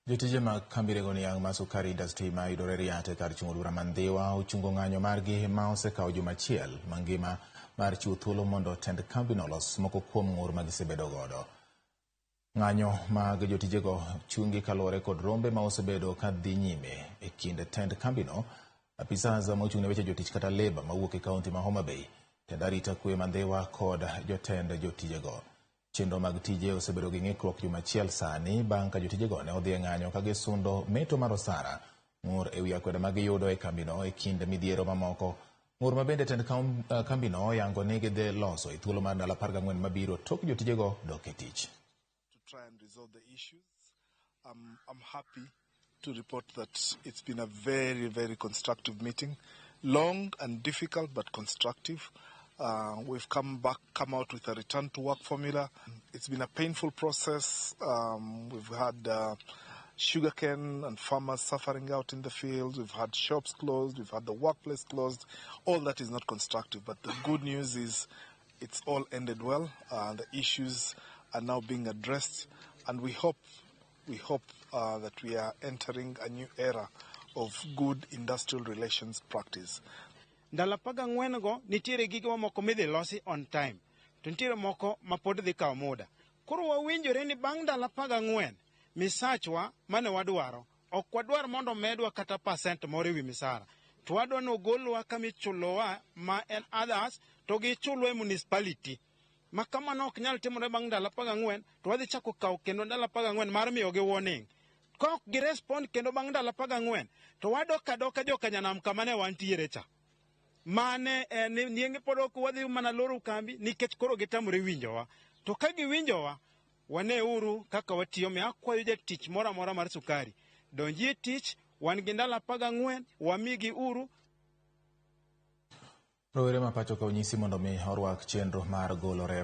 Jotije mag kambi rego niang' mar Sukari Industry ma yudore Riat e kar chung' od bura ma Ndhiwa ochungo ng'anyo margi ma osekawo juma achiel mangima mar chiwo thuolo mondo tend kambino olos moko kuom ng'ur ma gisebedo godo. Ng'anyo mag jotijego chungi kaluwore kod rombe ma osebedo ka dhi nyime e kind tend kambino, apisas mochung' ne weche jotich kata leba mawuok e kaunti ma Homa Bay, tend arita kwe ma Ndhiwa kod jotend jotijego. Chenro mag tije osebedo gi ng'ikruok juma achiel sani bang' ka jotijego ne odhi e ng'anyo ka gisundo meto mar osara, ng'ur e wi akweda ma giyudo e kambino e kind midhiero mamoko. Ng'ur ma bende tend kambino oyango ni gidhi loso e thuolo mar ndalo 14 mabiro tok jotijego dok e tich. To try and resolve the issues. I'm happy to report that it's been a very, very constructive meeting. Long and difficult, but constructive. We've come out with a return to work formula. It's been a painful process. We've had sugarcane and farmers suffering out in the fields. We've had shops closed. We've had the workplace closed. All that is not constructive. But the good news is it's all ended well. The issues are now being addressed, and we hope that we are entering a new era of good industrial relations practice. Ndalo 14 go nitiere gige mamoko midhi losi on time, to nitiere moko ma pod dhi kawo muda. Koro wawinjore ni bang' ndalo 14 misachwa mane wadwaro ok wadwar mondo medwa kata percent moro ewi misara, to wadwa ni ogolwa kama ichulowa ma en others to gichulwa e municipality. Ma kamano ok nyal timore bang' ndalo 14, to wadhi chako kawo kendo ndalo 14 mar miyogi warning. Ka ok girespond kendo bang' ndalo 14, to wadok adoka jokanyanam kama ne wantiere cha. Mane en nienge pod ok wadhi mana loro kambi nikech koro gitamore winjowa. To ka giwinjowa, waneuru kaka watiyo. Omiyo akwayo jatich moro amora mar sukari, donji e tich, wan gi ndalo 14, wamigi uru. Rowere ma pacho ka onyisi mondo mi orwak chenro mar golo remo.